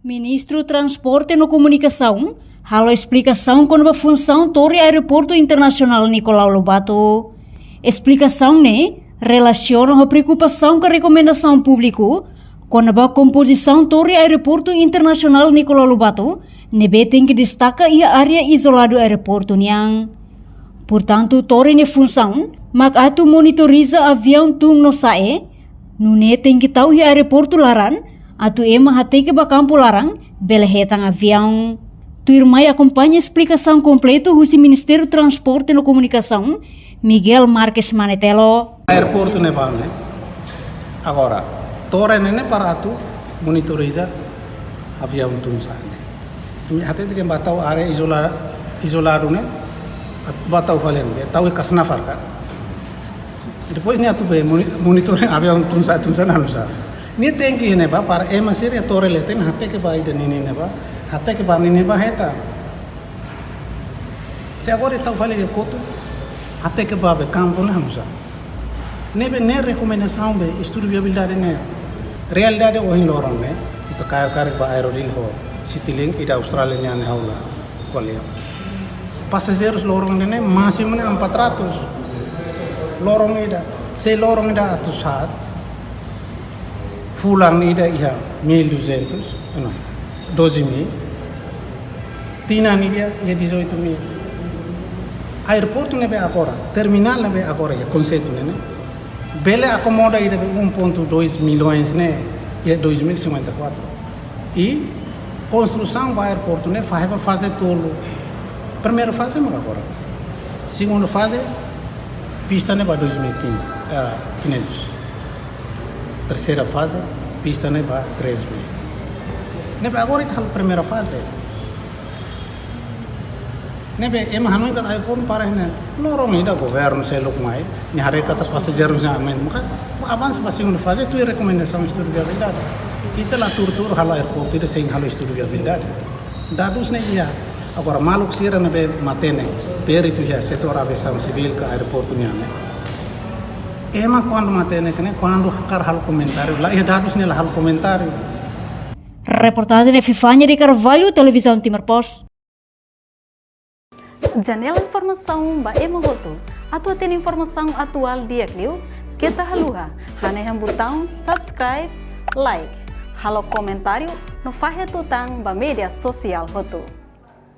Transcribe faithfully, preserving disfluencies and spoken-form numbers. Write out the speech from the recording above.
Ministru Transporte no Komunikasaun halo esplikasaun kona-ba funsaun Torre Aeroportu Internasionál Nicolau Lobato. Esplikasaun ne'e relasiona ho preokupasaun ka rekomendasaun públiku kona-ba kompozisaun Torre Aeroportu Internasionál Nicolau Lobato, ne'ebé tenke destaka iha área izoladu aeroportu nian. Portantu, torre nia funsaun mak atu monitoriza aviaun tun no sa'e, nune'e tenke tau iha aeroportu laran, atu ema hateke ba kampu laran bele hetan aviaun. Tuirmai akompaña esplikasaun kompletu husi Ministériu Transporte no Komunikasaun, Miguel Marques Manetelo. Aeroportu ne'ebá ne'e. Agora, torre ne'e ne'e para atu monitoriza aviaun tun sa'e ne'e. Imi hatete dehan ba tau área izola-, izoladu ne'e, at-, ba tau fali ne'e, tau iha Kasnafar ka. Depois nia atu bá moni-, monitor aviaun tun sa'e, tun sa'e, nanu sa'e. Nia tenke iha ne'ebá para ema sira iha torre leten hateke ba ida ninin ne'ebá, hateke ba ninin ne'ebá hetan. Se agora tau fali iha kotuk, hateke ba be kampu ne'e nanu sa'e. Ne'ebé ne'e rekomendasaun be estudu viabilidade ne'e. Realidade ohin loron ne'e, ita kaer karik ba Aerodil ho Citilink, ida Austrália nian ne'e ha'u la ko'alia. Pasajeirus loron ida ne'e másimu ne'e empat ratus. Loron ida, se loron ida atus haat, fulan ida iha mil duzentus, não, doze mil. Tinan ida iha dezoito mil. Aeroportu ne'ebé agora, terminál ne'ebé agora iha konseitu ne'e ne'e, bele akomoda ida be um ponto dois milhões ne'e iha dois mil e cinquenta e quatro. I konstrusaun ba aeroportu ne'e fahe ba faze tolu. Primeira faze mak agora. Segunda faze, pista ne'e ba dois mil e quinze, ah, quinhentos. Terseira faze, pista ne'e ba três mil. Ne'ebé agora ita halo primeira faze. Ne'ebé ema hanoin katak aeroportu para ne'e. Loron ida governu seluk mai, nia haree katak pasajeirus nia aumenta. Maka, avansa ba segunda faze, tuir rekomendasaun estudu viabilidade. Ita la tuur-tuur halo aeroportu ida sein halo estudu viabilidade. Dadus ne'e iha. Agora, maluk sira ne'ebé matenek, peritu iha setór aviasaun sivíl ka aeroportu nian ne'e. Ema kuandu matenek ne'e, kuandu hakarak halo komentáriu, la iha dadus ne'e la halo komentáriu. Reportajen Epifania de Carvalho, Televizaun Timor Post. Janela informasaun ba ema hotu. Atu hatene informasaun atuál di'ak liu, keta haluha hanehan butaun subscribe, like, halo komentáriu no fahe tutan ba média sosiál hotu.